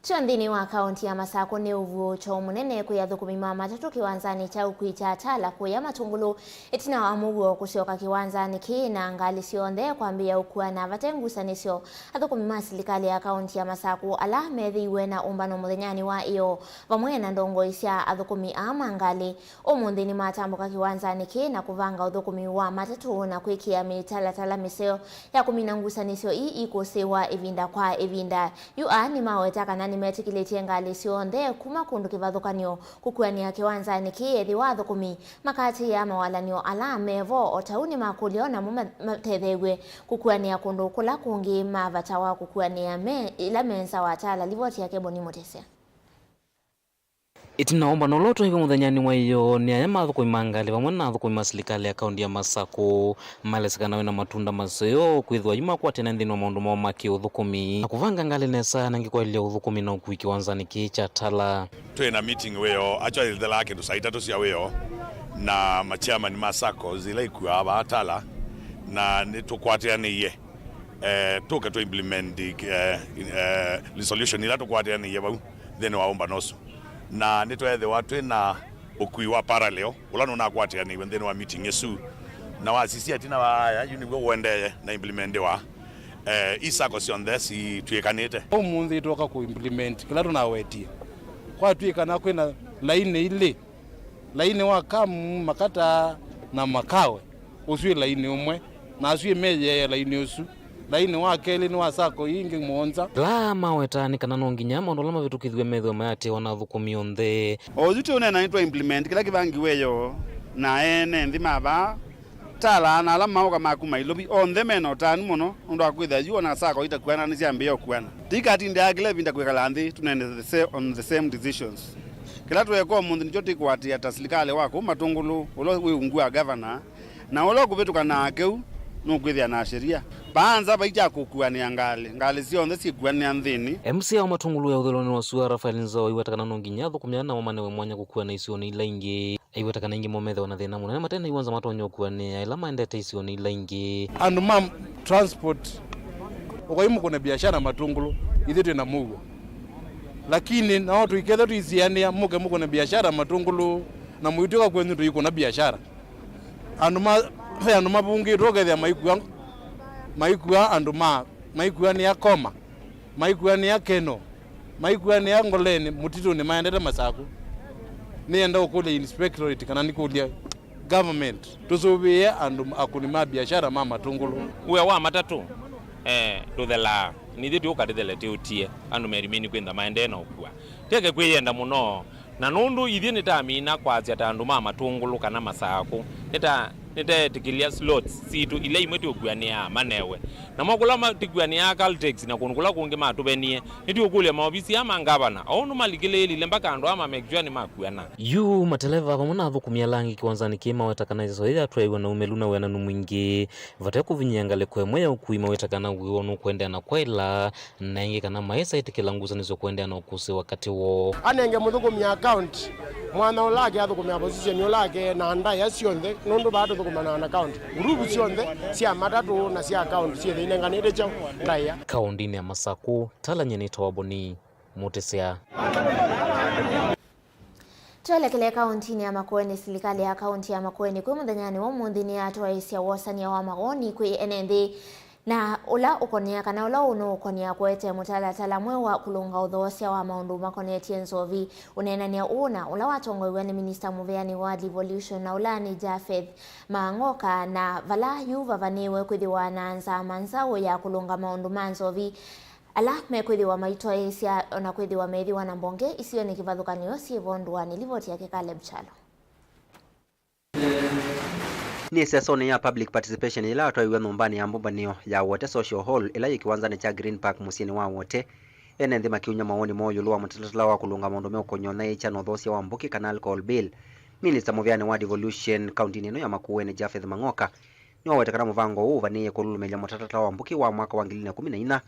Kyo nthĩnĩ wa kaunti ya Masakũ nĩ ũvuũkyo mũnene kwĩ athũkũmi ma matatũ kĩwanzanĩ kya ũkui kya Tala kũya Matũngũlũ, ĩtina wa mũuo kũsyoka kĩwanzanĩ kĩĩ na ngalĩ syonthe kwambĩĩa ũkuana vate ngusanĩsyo. Athũkũmi ma silikalĩ ya kaunti ya Masakũ ala methĩiwe na ũmbano mũthenyanĩ wa ĩyoo vamwe na ndongoi sya athũkũmi aa ma ngalĩ ũmũnthĩ nĩmatambũka kĩwanzanĩ kĩĩ na kũvanga ũthũkũmi wa matatũ na kwĩkĩa mĩtalatala mĩseo ya kũmina ngusanĩsyo ii ikũsĩĩwa ĩvinda kwa ĩvinda. Yu aa nĩmaweta kana nĩmetĩkĩlĩtye ngalĩ syonthe kuma kũndũ kĩvathũkany'o kũkuanĩa kĩwanzanĩ kĩĩ ethĩwa athũkũmi makaatĩĩa mawalany'o ala me vo. O ta ũu nĩmakũlya o namo ma-, matetheew'e kũkuanĩa kũndũ kũla kũngĩ mavatawa kũkuanĩa me ĩla me nza wa Tala. Livoti yake Boni Mũtesya. Ĩtina wa ũmbano ũla ũtwaiwe mũthenyanĩ wa ĩyoo nĩ aya ma athũkũmi ma ngalĩ vamwe na athũkũmi ma silikalĩ ya kaunti ya Masakũ, malesĩ kana wĩna matunda maseo kwĩthĩwa yu makwatene nthĩnĩ wa maũndũ moo ma kĩũthũkũmi na kũvanga ngalĩ nesa na ĩngĩ kwaĩlya ũthũkũmi na ũkui kĩwanzanĩ kĩĩ kya Tala. Twĩ na meeting wĩoo, actually ĩthelaa kĩndũ saa itatũ sya wĩoo, na ma chairman ma saccos ila ikuaa vaa Tala, na nĩtũkwatĩanĩie, eh, tũke tũ implement, eh, eh, resolution ila tũkwatĩanĩie vau nthĩnĩ wa ũmbano ũsu. Na nĩtweethĩwa twĩ na ũkui wa parallel ũla nũnakwatĩanĩiwe nthĩnĩ wa meeting ĩsu. Na wasisya ĩtina wa aya, yu nĩw'o ũendee na implementiwa, eh, i sacco syonthe sitw'ĩkanĩte. Ũmũnthĩ twoka kũ implement kĩla tũnawetie. Kwatw'ĩkana kwĩna lainĩ ilĩ, lainĩ wa Kamu, Makata na Makawe. Ũsu wĩ lainĩ ũmwe, na asu ĩmeyeea lainĩ ũsu. Lainĩ wa kelĩ nĩ wa sacco ii ingĩ mũonza. Ĩla maweta nĩ kana no nginya maũndũ ala mavĩtũkĩthiw'e methĩwe mayatĩĩwa na athũkũmi onthe. O ũsu tũũneena nĩtwa implement kĩla kĩvangiwe yo, na ene nthĩ ma vaa Tala na ala maũka ma kuma Ilovi onthe mena ũtanu mũno nũndũ wa kwĩthĩa yu ona sacco itakuana nĩsyambĩĩa ũkuana. Tũikatindĩaa kĩla ĩvinda kwĩkala nthĩ tũneene the sa-, on the same decisions. Kĩla tũeka ũmũnthĩ nĩkyo tũikũatĩĩa ta silikalĩ wa kũu Matũngũlũ ũla wĩ ungu wa gavana, na ũla ũkũvĩtũka na kĩu nũkwĩthĩa na sheria. Vaa nza vai kya kũkuanĩa ngalĩ, ngalĩ syonthe syĩkuanĩa nthĩnĩ. M C A wa Matũngũlũ ya ũthũĩlonĩ wa sua, Raphael Nzau, aiweta kana no nginya athũkũmi aa namo manewe mwanya kũkuana isionĩ ila ingĩ. Aiweta kana aingĩ moo methĩawa na thĩna mũnene mate na iwanja matonya ũkuanĩa ĩla maendete isionĩ ila ingĩ. Andũ ma transport, ũkaimũkũna biashara Matũngũlũ, ithyĩ twĩ na mũuo. Lakini nao tũiketha tũisianĩa, mũke mũkũne biashara Matũngũlũ, na mũitw'ĩka kwenyu tũikũna biashara. Andũ ma, ve andũ mavungĩtwe ũkethĩa maikua, maikua andũ ma, maikuanĩa Koma, maikuanĩa Keno, maikuanĩa Ngoleni, mũtitũnĩ maendete Masakũ. Nĩenda ũkũlya inspectorate kana nĩkũlye government tũsũvĩe andũ akũni ma biashara ma Matũngũlũ. Wĩa wa matatũ, eh, ndũthelaa. Nithyĩ tũũka tũthele tũtie andũ merimini kwĩntha maendee na ũkua. Teke kwĩyenda mũno. Na nũndũ ithyĩ nĩtamina kwasya ta andũ ma Matũngũlũ kana Masakũ, nĩta, nĩteetĩkĩlya slots sitũ ila imwe tũkuanĩaa manewe. Namo kũla ma-, tũkuanĩaa Caltex na kũndũ kũla kũngĩ matũvenie, nĩtũkũlya maovisi aa ma ngavana, o ũndũ malikĩlĩĩlile mpaka andũ aa ma make sure nĩmakuana. Yu mateleva vamwe na athũkũmi ala angĩ kĩwanzanĩ kĩĩ maweta kana ĩseso yĩĩ yatwaĩwe na ũmĩlu na wĩananu mwingĩ, vate kũvinyĩĩa ngalĩko ĩmwe ya ũkui maweta kana wĩoo nũkũendeea na kwaĩla, na ĩngĩ kana maĩsa ĩtĩkĩla ngusanĩsyo kũendeea na ũkũsĩwa katĩ woo. Anenge mũthũkũmi account, mwana ũla ake athũkũmĩa position ũla ake na ndaĩa syonthe, nũndũ vaa tũthũkũmanaa na county. Group syonthe sya matatũ na sya county syĩthĩe inenganĩte kyaũ ndaĩa. Kaũndĩnĩ ya Masakũ, Talany'a nĩtawa Boni Mũtĩsya. Twelekele kaũntĩnĩ ya Makueni. Silikalĩ ya kaũntĩ ya Makueni kwĩ mũthenyanĩ wa ũmũnthĩ nĩyatwaĩĩsya wosany'a wa mawoni kwĩ ene nthĩ na ũla ũkonea kana ũla ũnũũkonea kũete mũtalatala mweũ wa kũlũnga ũthoosya wa maũndũ makonetye nzovi. Ũneenany'a ũũ na ũla watongoew'a nĩ minista mũveanĩ wa devolution na ũla nĩ Japheth Mang'oka, na vala yu vavanĩĩwe kwĩthĩwa na nzama nzaũ ya kũlũnga maũndũ ma nzovi ala mekwĩthĩwa maitwaĩĩsya, o na kwĩthĩwa meethĩwa na mbonge isionĩ kĩvathũkany'o syĩ vo ndũanĩ. Livoti yake Caleb Kyalo. Nĩ ĩsesonĩ ya public participation yĩla yatwaiwe nyũmbanĩ ya mbũmbanĩo ya Wote Social Hall, ĩla yĩ kĩwanzanĩ kya Green Park mũsyĩnĩ wa Wote, ene nthĩ makiunya mawoni moo ĩũlũ wa mũtalatala wa kũlũnga maũndũ meũkony'a ũnyaĩĩkya na ũthoosya wa mbũkĩ kana alcohol bill. Minista mũveanĩ wa devolution kaũntĩnĩ ĩno ya Makueni, Japheth Mang'oka, nĩwaweta kana mũvango ũũ ũvanĩĩe kũlũlũmĩlya mũtalatala wa mbũkĩ wa mwaka wa ngili ilĩ na ĩkũmi na inya,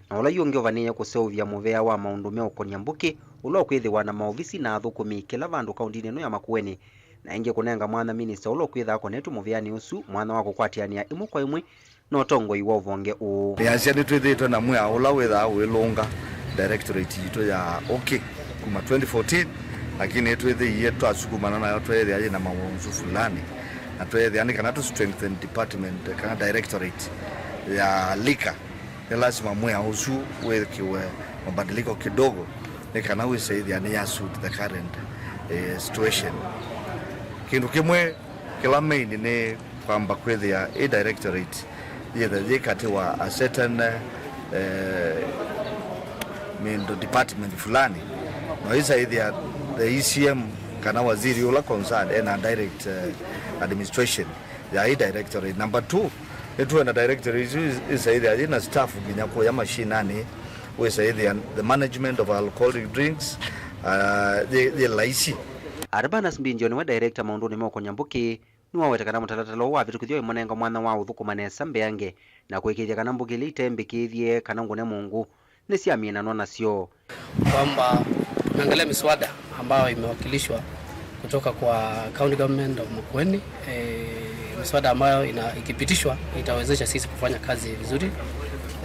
na ũla yu ũngĩ ũvanĩĩe kũseũvya mũvea wa maũndũ meũkony'a mbũkĩ, ũla ũkwĩthĩwa na maovisi na athũkũmi kĩla vandũ kaũntĩnĩ ĩno ya Makueni, na ĩngĩ kũnenga mwanya minista ũla ũkwĩthaa akonetw'e mũveanĩ ũsu mwanya wa kũkwatĩanĩa ĩmwe kwa ĩmwe na ũtongoi wa ũvonge ũũ. Nĩasya nĩtwĩthĩĩtwe na mwĩao ũla wĩthaa ũilũnga directorate yitũ ya ũkĩ kuma twenty fourteen, lakini nĩtwĩthĩie twasukumana nayo tweethĩa yĩ na mawonzu fulani, na tweethĩa nĩ kana tũ strengthen department kana directorate ya liquor, nĩ lasima mwĩao ũsu wĩkĩwe mabadiliko kidogo, nĩ kana wĩsaĩthĩa nĩ ya suit the current, eh, situation. Kĩndũ kĩmwe kĩla main nĩ kwamba kwĩthĩa ĩ directorate yĩthe yĩ katĩ wa a certain, eh, mindo department fulani, no ĩsaĩthĩa the E C M kana waziri ũla concerned ena direct, eh, administration ya ĩ directorate. Number two, nĩtũenda directorate ĩsu ĩsaĩthĩa yĩna staff nginya kũya mashinani, wĩsaĩthĩa the management of alcoholic drinks, uh, yĩ, yĩ laisi. Urbanus Mbinjo nĩwe director maũndũnĩ ma ũkony'a mbũkĩ, nĩwaweta kana mũtalatala ũũ wavĩtũkĩthw'a wĩmũnenga mwanya wa ũthũkũma nesa mbeange na kũĩkĩĩthya kana mbũkĩ ila itembĩkĩĩthye kana ngũne mũngũ nĩsyamĩnanwa nasyo. Kwamba tumeangalia miswada ambayo imewakilishwa kutoka kwa County Government of Makueni, eh, miswada ambayo ina-, ikipitishwa itawezesha sisi kufanya kazi vizuri.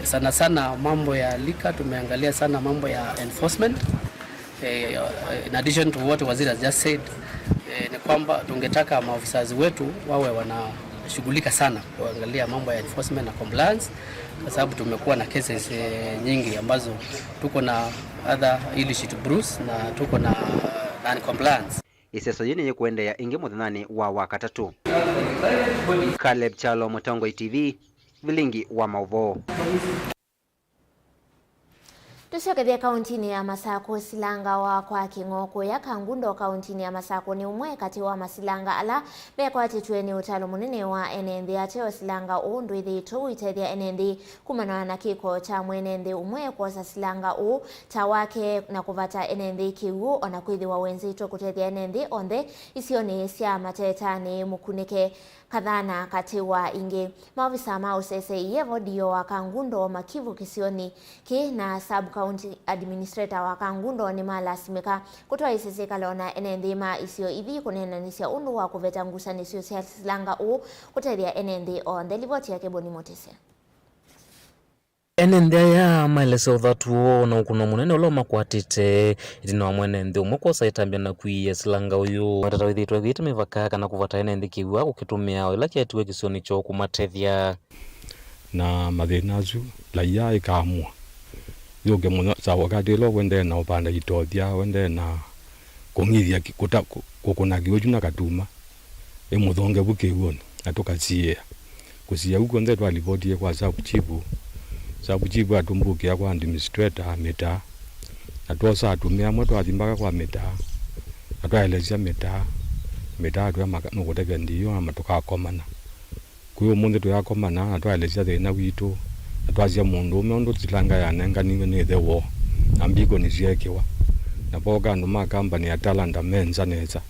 Sana sana mambo ya liquor, tumeangalia sana mambo ya enforcement. Eh, in addition to what waziri has just said, eh, ni kwamba tungetaka maofisa wetu wawe wanashughulika sana kuangalia mambo ya enforcement na compliance, kwa sababu tumekuwa na cases, eh, nyingi ambazo tuko na other illicit brews na tuko na non-compliance. Ĩseso yĩĩ nĩyĩkũendeea ĩngĩ mũthenyanĩ wa Wakatatũ. Caleb Kyalo, Mũtongoi T V, vilingi wa maũvoo. Tũsyokethye kaũntĩnĩ ya Masakũ. Silanga wa kwa Kĩng'o kũya Kangundo kaũntĩnĩ ya Masakũ nĩ ũmwe katĩ wa masilanga ala mekwatĩtw'e nĩ ũtalo mũnene wa ene nthĩ. Ateo, silanga ũũ ndwĩthĩĩtwe ũitethya ene nthĩ kumana na kĩko kya mwene nthĩ ũmwe kwosa silanga ũũ ta wake na kũvata ene nthĩ kĩw'ũ, o na kwĩthĩwa wenzĩtwe kũtethya ene nthĩ onthe isionĩ sya Matetanĩ, Mũkunĩke, Kathana katĩ wa ingĩ. Maovisa ma ũseseĩe vo D O wa Kangundo, Makivu kĩsionĩ kĩĩ na Sub County Administrator wa Kangundo nĩmalasimĩka kũtwaĩĩsya syĩkalo na ene nthĩ ma isio ithi kũneenanĩsya ũndũ wa kũveta ngusanĩsyo sya silanga ũũ kũtethya ene nthĩ onthe. Livoti yake Boni Mũtĩsya. Ene nthĩ aya maelesya ũthatu woo na ũkũno mũnene ũla ũmakwatĩte ĩtina wa mwene nthĩ ũmwe kwosa ĩtambya na kwiia silanga ũyũ. Matata wĩthĩĩtwe ethĩĩte mĩvaka kana kũvata ene nthĩ kĩw'a kũkĩtũmĩa o ĩla kyetiwe kĩsionĩ kyoo kũmatethya. Na mathĩna asu, raia ĩkaamua yũke mũno, sa wakati ĩla ũendee na ũvanda itothya, ũendee na kũng'ithya kĩ-, kũta-, kũ-, kũkũna kĩũkyu na katuma, ĩ mũthongevu kĩw'ũnĩ, na tũkasiĩĩa. Kũsiĩĩa kũu kw'onthe twalivotie kwa sub chief. Sub chief atũmbũkĩa kwa administrator mĩtaa, na twosa atumĩa amwe twathi mbaka kwa mĩtaa, na twaelesya mĩtaa, mĩtaa atwĩa maka-, nũkũtavya ndiyo ama tũkakomana. Kwĩ ũmũnthĩ tũyakomana na twaelesya thĩna witũ, na twasya mũndũũme ũndũ silanga yanenganiwe nĩ ĩthe woo, na mbikoni syeekĩwa. Na vooka andũ ma kambani ya Talanta me nza nesa,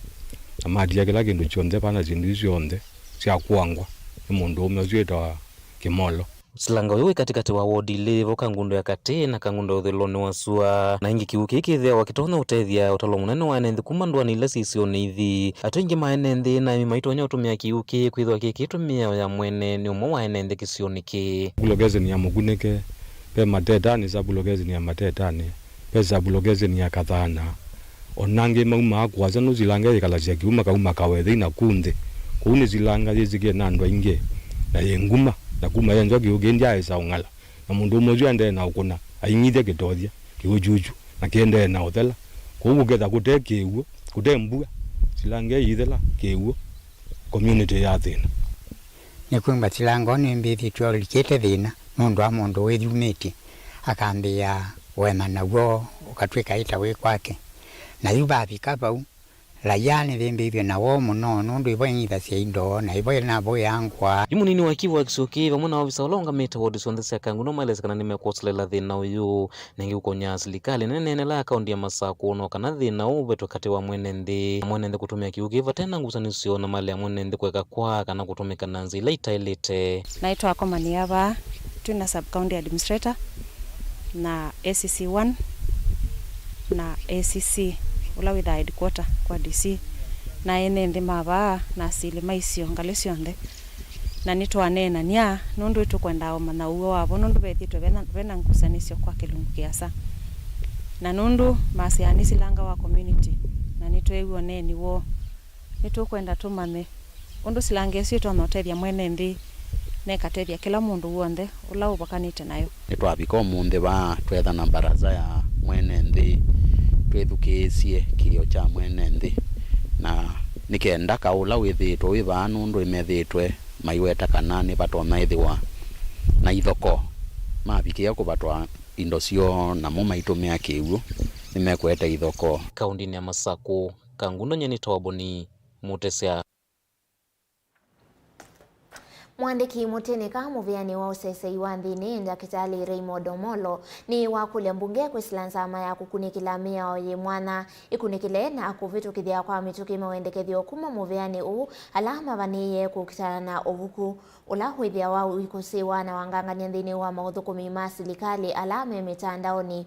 na matia kĩla kĩndũ kyonthe, vana syĩndũ isu syonthe syakuangwa nĩ mũndũũme ũsu wĩtawa Kĩmolo. Silanga ũyũ wĩ katĩkatĩ wa wodi ilĩ, vo Kangundo ya katĩ na Kangundo ya ũthũĩlonĩ wa sua. Na ĩngĩ kĩw'ũ kĩĩ kĩthĩawa kĩtonya ũtethya ũtalo mũnene wa ene nthĩ kuma ndũanĩ ila syĩ isionĩ ithi. Atĩ aingĩ ma ene nthĩ na aĩmi maitonya ũtũmĩa kĩw'ũ kĩĩ kwĩthĩwa kĩ kĩtũmĩo ya mwene nĩ ũmwe wa ene nthĩ kĩsionĩ kĩĩ. Sub-location ya Mũkunĩke, ve Matetanĩ, sub-location ya Matetanĩ, ve sub-location ya Kathana. O na angĩ maumaa kũasa nũsilanga yĩkalasya kĩw'ũ makauma Kawethei na kũu nthĩ. Kũu nĩ silanga yĩsĩkĩe na andũ aingĩ, na yĩ nguma, na kuma yenjwa kĩw'ũ kĩĩ ndyaaĩsa ũng'ala. Na mũndũũme ũsu aendee na ũkũna, aing'ithya kĩtothya, kĩw'ũ kyukyu, na kĩendee na ũthela. Kwoou ũketha kũte kĩw'ũ, kũte mbua, silanga ĩithela kĩw'ũ, community yathĩna. Nĩkwĩw'a silanga ĩno nĩmbĩthĩtwe ũlikĩte thĩna nũndũ wa mũndũ wĩyumĩtye, akambĩĩa ũema naw'o, ũkatw'ĩka ĩta wĩ kwake. Na yu vavika vau, raia nĩvĩmbĩĩthw'e na woo mũno, nũndũ ĩvo ĩng'ithasya indo, na ĩvo ĩnavũĩa ngũa. Yu mũnini wa kĩw'ũ wa kĩsio kĩĩ vamwe na ovisa ũla ũngamĩte wodi syonthe sya Kangundo maelesya kana nĩmekwoselela thĩna ũyũ. Na ĩngĩ kũkonya silikalĩ nene nene ĩla ya kaũnti ya Masakũ kwona kana thĩna ũũ ũvetwe katĩ wa mwene nthĩ na mwene nthĩ kũtũmĩa kĩw'ũ kĩĩ vate na ngusanĩsyo na malĩ ya mwene nthĩ kũeka kwaa kana kũtũmĩka na nzĩa ila itaĩlĩte. Naĩ twakomanĩa vaa twĩ na sub county administrator na A C C one na A C C ũla wĩthaa headquarter kwa D C, na ene nthĩ ma vaa na asili ma isio ngalĩ syonthe. Na nĩtwaneenany'a nũndũ nĩtũkwendaa ũmanya ũw'o wavo, nũndũ vethĩĩtwe vena, vena ngusanĩsyo kwa kĩlungu kĩasa. Na nũndũ masyaa nĩ silanga wa community, na nĩtweew'a ũneeni woo, nĩtũkwenda tũmanye ũndũ silanga ĩsu ĩtonya ũtethya mwene nthĩ, na ĩkatethya kĩla mũndũ w'onthe ũla ũvokanĩte nayo. Nĩtwavika ũmũnthĩ vaa twetha na mbaraza ya mwene nthĩ, twĩthukĩĩsye kĩĩo kya mwene nthĩ, na nĩ kenda kaũ ũla wĩthĩĩtwe wĩ vaa, nũndũ nĩmethĩĩtwe maiweta kana nĩvatonya ĩthĩwa na ithokoo. Mavikĩĩa kũvatwa indo syoo namo maitũmĩa kĩw'ũ, nĩmekũete ithokoo. Kaũndĩnĩ ya Masakũ, Kangundo, nyie nĩtawa Boni Mutesya. Mũandĩki mũtĩnĩka mũvĩanĩ wa ũsesei wa nthĩnĩ, Ndakĩtalĩ Raymond Omolo, nĩwakũlya mbunge kwĩsĩla nzama ya kũkunĩkĩla mĩao yĩ mwanya ĩkunĩkĩle na kũvĩtũkĩthya kwa mĩtũkĩ mawendekethyo kuma mũvĩanĩ ũũ ala mavanĩĩe kũkitana na ũvuku ũla wĩthĩawa ũikũsĩĩwa na wangangany'a nthĩnĩ wa maũthũkũmi ma silikalĩ ala me mĩtandaonĩ.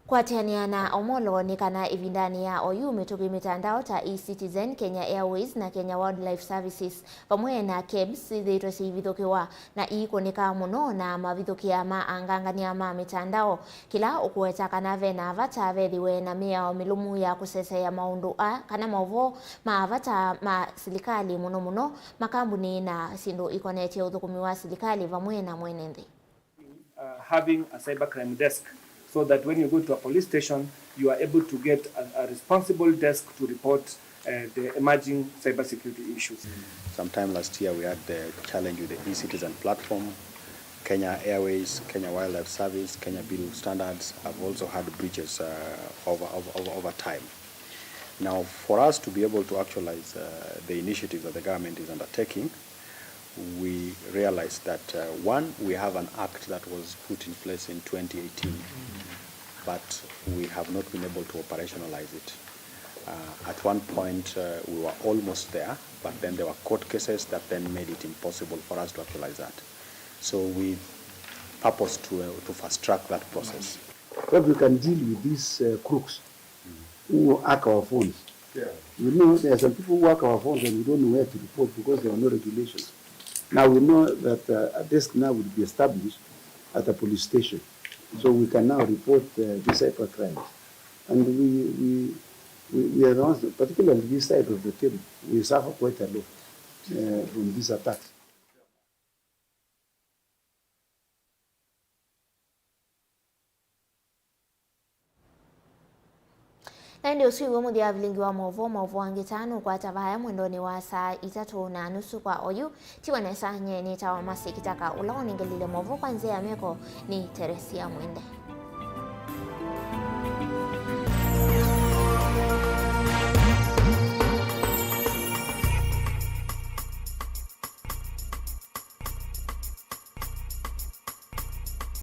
Kũatĩanĩa na Omolo nĩ kana ĩvindanĩ ya oyu, mĩtũkĩ mĩtandao ta eCitizen, Kenya Airways na Kenya Wildlife Services vamwe na KEBS syĩthĩĩtwe syĩivithũkĩwa na iikũnĩka mũno na mavithũkĩa ma angangany'a ma mĩtandao, kĩla ũkũweta kana ve na vata vethĩwe na mĩao mĩlũmu ya kũseseea maũndũ aa kana maũvoo ma vata ma silikalĩ, mũno mũno makambunĩ na syĩndũ ikonetye ũthũkũmi wa silikalĩ vamwe na mwene nthĩ. Uh, having a cybercrime desk so that when you go to a police station, you are able to get a, a responsible desk to report, uh, the emerging cybersecurity issues. Sometime last year, we had the challenge with the eCitizen platform. Kenya Airways, Kenya Wildlife Service, Kenya Bureau of Standards have also had breaches, uh, over, over, over, over time. Now, for us to be able to actualize, uh, the initiatives that the government is undertaking, we realized that, uh, one, we have an act that was put in place in twenty eighteen, but we have not been able to operationalize it. Uh, at one point, uh, we were almost there, but then there were court cases that then made it impossible for us to actualize that. So we purpose to, uh, to fast track that process. What we can deal with these, uh, crooks who hack our phones. Yeah. You know, there are some people who hack our phones and we don't know where to report because there are no regulations. Now we know that, uh, a desk now will be established at a police station. So we can now report uh, these type of crimes. And we, we, we, we are the ones, particularly this side of the table, we suffer quite a lot uh, from these attacks. Na ĩndĩ ũsu iw'o mũthya vilingi wa maũvoo. Maũvoo angĩ taa nũkwata vaya mwendonĩ wa saa itatũ na nusu kwa oyu. Tiwa nesa, nyie nĩtawa Mercy Kitaka, ũla ũnengelile maũvoo kwa nzĩa ya meko nĩ Teresia Mwende.